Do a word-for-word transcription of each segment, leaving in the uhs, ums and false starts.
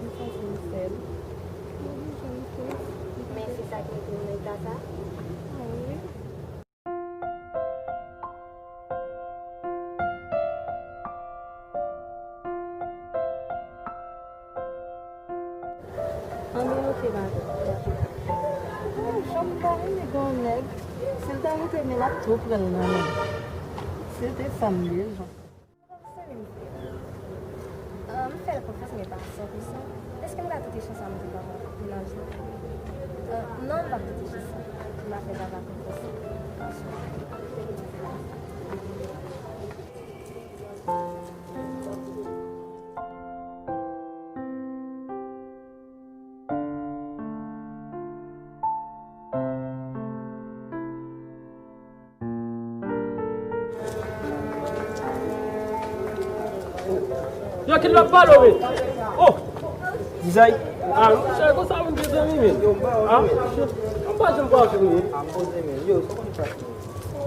m santi m sèl. Mwen vin jwenn plis. Men se sa k mete m nan eta sa? Wi. Anben, oke, pa gen. Ah, jan m pa renmen gen yon nèg. Si l ta montre m, l ap tou pran l nan men m. Si l te sa m bezwen. Ah, m fè l konfyans, men pa san pou san. Èske m ka tante chans sa m di papa pou laj la? Ah, non, m p ap tante chans sa. M pa fè papa konfyans. Yo, ki l ap pale, wi? Oh! Dizay. Ah, monchè, konsa moun gen zanmi, men. Yo, m pa wè, men. Ah, m pa janm pa wè, men. Ah, m poze, men. Yo, sa konn fasil.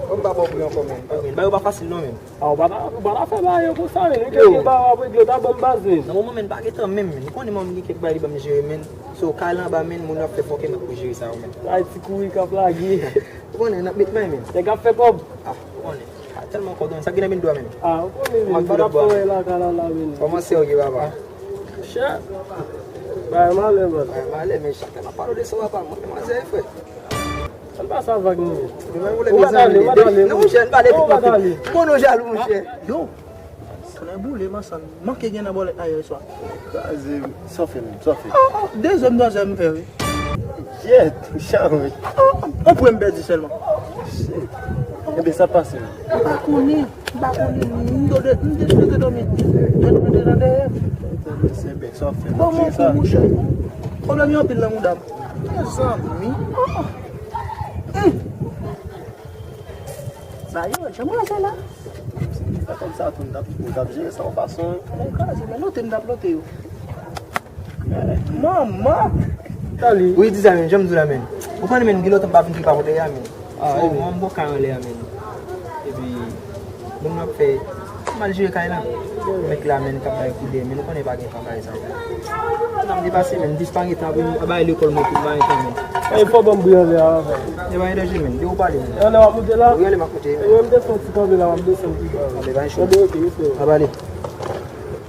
Yo, m pa ba w pri ankò, men. Ba yo pa fasil, non, men. Ah, ou pa ta, ou pa ta fè bagay yo konsa, men. Yo. Kèk bagay w ap regle, w ta ban m baz, men. Nan moman, men, pa gen tan menm, men. Ou konnen mwen, m gen kèk bagay li ban m jere, men. So, kay la anba, men, moun yo ap fè fòkè, men, pou jere sa yo, men. Ay, ti kouri k ap lage. Ou konnen, n ap met men, men. Nèg ap fè kòb. Ah, ou konnen. Ah, tèlman kòdon, sa gen nan men dwa, men. Ah, ou konnen, men. M ap vin lòt bò, men. Kòman serye, papa? Bagay malè, bro. Bagay malè, men chak lè m ap pale de sa, papa, mwen, manzè, frè. Sa n pa sa vag, non. Ou pa t ale, ou pa t ale, non, non. Monchè, n pale vit, m konnen w jalou, monchè. Yo, tonnè boule, mansann. Manke gen nan bòlèt la yè swa. Kraze m. Sa w fè menm, sa w fè? Oh, oh, de zè m, twa zè m fè, wi. Kyèt, chan, wi. Oh, oh, on pwen m pèdi sèlman. Shit. Ebyen, sa pase menm? M pa konnen. M pa konnen, m te, m te, m te dòmi. Dòmi te nan dèyè. Se bèk sa w ap fè. Kòman pou mouche? Pwoblèm yo anpil nan mouda m. Mezanmi. Sa yo, jan mwen fè la? Se pa kòm sa tou, m t ap, m t ap jere sa yon fason. Mwen kraze, men lote m t ap lote yo. Manman! Wi, di sa menm, jan m di w la menm. Ou konnen menm, gen lontan m pa vin tripa kote a menm. Ah, so, wi. Mwen m bò kay anlè a menm. Epi, moun ap fè mal jere kay la. Mèt la menm k ap bay koudè, men nou konnen pa gen tan bagay sa yo. Nan m depase menm, disparete apre m bay lekòl mwen tout bagay tan menm. E fò ban m bri anlè a avan. E pa gen danje menm, de ou pale menm. E anlè w ap monte la? Wi, anlè m ap monte. E mwen m te fè yon ti kanpe la, m ap desann pi ba. Anlè pa gen chòt. Anlè, ok, respè. Ap ale.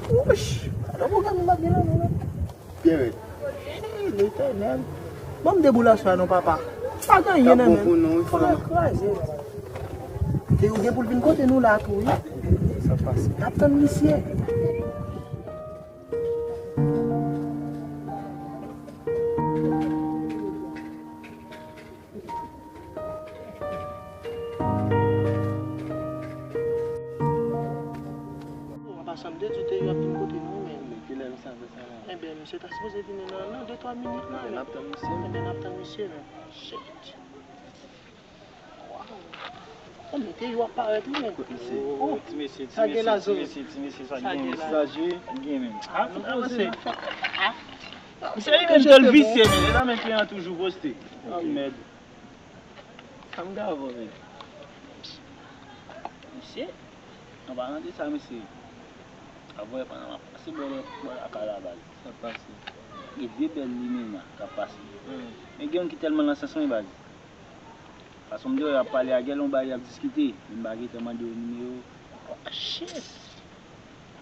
Wouch! Gade pwogram m ap gen la menm. Byen rèd. Hey, Letènèl. Ban m de boul aswè a non, papa. Pa gen anyen nan men m. Fò m kraze. Te ou gen pou l vin kote nou la tou, wi. Sa pase. N ap tann misye. Papa, sa m te di w te yo ap vin kote nou menm. Men kilè misye ap fè sa la? Enben, misye ta sipoze vini nan, nan de twa minit la. Enben, n ap tann misye. Enben, n ap tann misye menm. Shit. Waw. Bon, men te yo ap parèt wi menm. Kot misye? Oh, ti mesye, ti mesye, ti mesye, ti mesye, sa gen, mesye, sa jwe, gen menm. Ah, nou avanse. Misye li menm tèl visye, men lè nan men kliyan toujou poste. Oh, mèd. Sa m gen avè w menm? Mesye, an palan de sa, mesye. Avè pandan m ap pase bò, bò lakay la, baz. Sa pase? Gen de bèl limena k ap pase. Hmm. Men gen youn ki tèlman nan sans mwen, baz. Fason m te wè y ap pale a, gen yon bagay y ap diskite. Men m pa gentan mande yo nimewo. Oh, shit!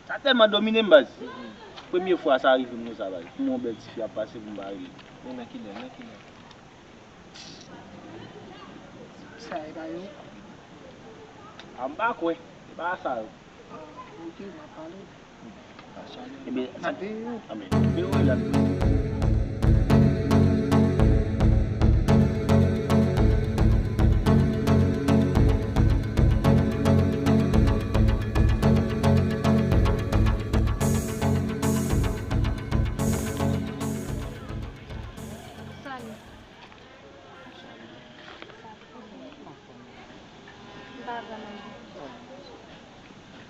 Sa tèlman domine m, baz. Hmm. Premye fwa sa rive m konsa, baz. Pou m wè yon bèl tifi ap pase pou m pa rele. Men nan kilè, nan kilè? Sa e pa yo? A m pa kwè. E pa sa yo. Ah, ok, m ap pale. Ebyen, sa, ebyen, ebyen, l ap Salut. M pa vrèman byen.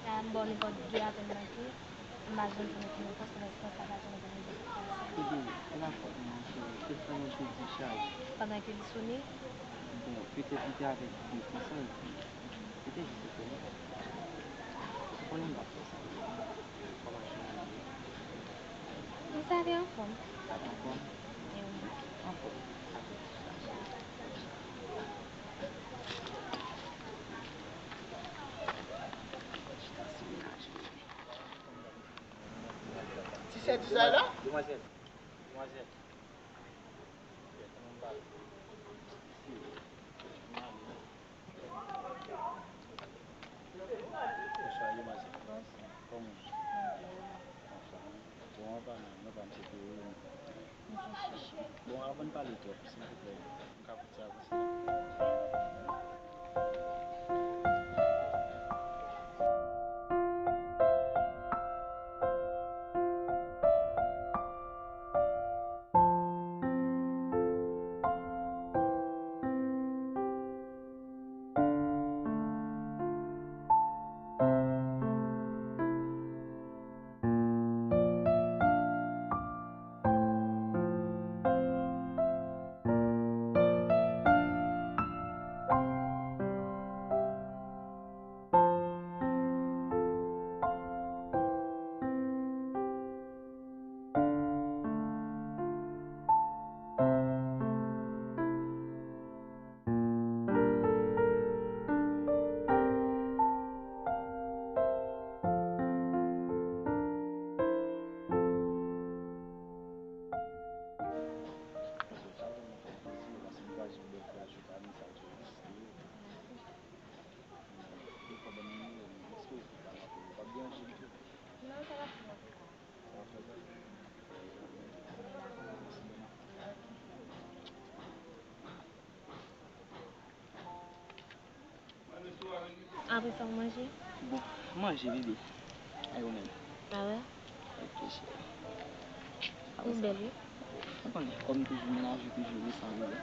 La, m ba w nenpòt de apèl manke, m pa janm fè okenn repons, se paske sa pa janm vin. Ebyen, la fòt mwen, cheri, telefòn mwen te dechaje. Pandan ke li sone? Bon, petèt li te avèk de konsa, epi li te jis te fèmen. Ou konnen m pa fè sa. Kòman jounen an ye? Li sale anfòm. Anfòm? Anfòm. Ti sè di sa la? Demwazèl. Demwazèl. Bonswa, demwazèl. Bonswa. Kòman w ye? Bonswa. Bon, anvan nou, nou pa m se pou ou. Bon, avan n pale twòp, silvouplè, m ka pote avanse. Apre sa, w manje? Bon, manje, bebe. E ou menm? Parèy. Ok, cheri. Ou bèl, wi. Ou konnen, kòm toujou, mennaj ou toujou resanble.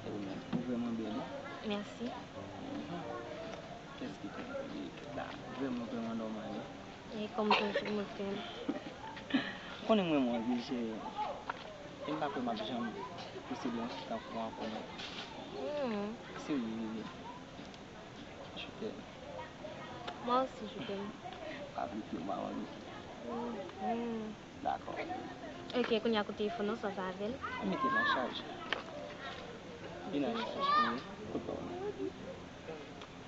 E ou menm, ou vrèman bèl, wi. Mèsi. Mhm. Kèske kòm, bebe, la, vrèman, vrèman nòmal, wi. E kòm toujou, mwen fè l. Ou konnen mwen, mwen, bebe, e m pa kwè m ap janm posede yon fi tankou w ankò, non. Hmm. Serye, bebe. Je t'aime. Moi aussi, je t'aime. Pa vle pye w, maman. Mhm. Dakò. Ok, kounye a kote telefòn nan, sa, sa avè l. Mete nan chaj. Li nan chaj, wi. Kot pa w la?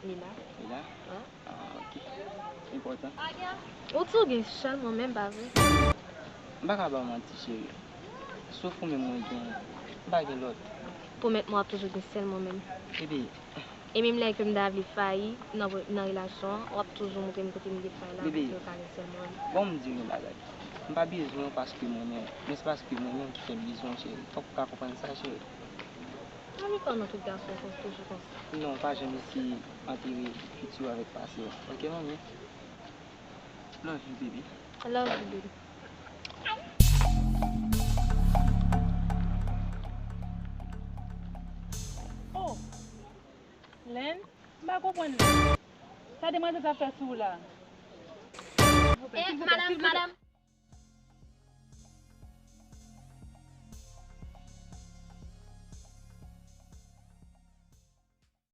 Li la. Li la? Wi. Ah, ok. Enpòtan. Ou tou gen sèl mwen menm, pa vre? M pa ka ba w manti, cheri. Sof ou menm mwen gen. M pa gen lòt. Pwomèt mwen w ap toujou gen sèl mwen menm. Bebe, e menm lè ke m ta vle fayi nan, nan relasyon an, w ap toujou montre m kote m dwe fayi la, bebe, paske w ka gen sèl mwen menm. Bon, m di w yon bagay. M pa bezwen w paske m renmen w, men se paske m renmen w ki fè m bezwen w, cheri. Fòk ou ka konprann sa, cheri. Manmi, kòman tout gason konsa, toujou konsa? Non, pa janm eseye antere fiti w avèk pase w. Ok, manmi? Love you, baby. I love you, baby. Oh, Len, m pa konprann. Sa demwazèl sa fè sou ou la? Eh, madam, madam.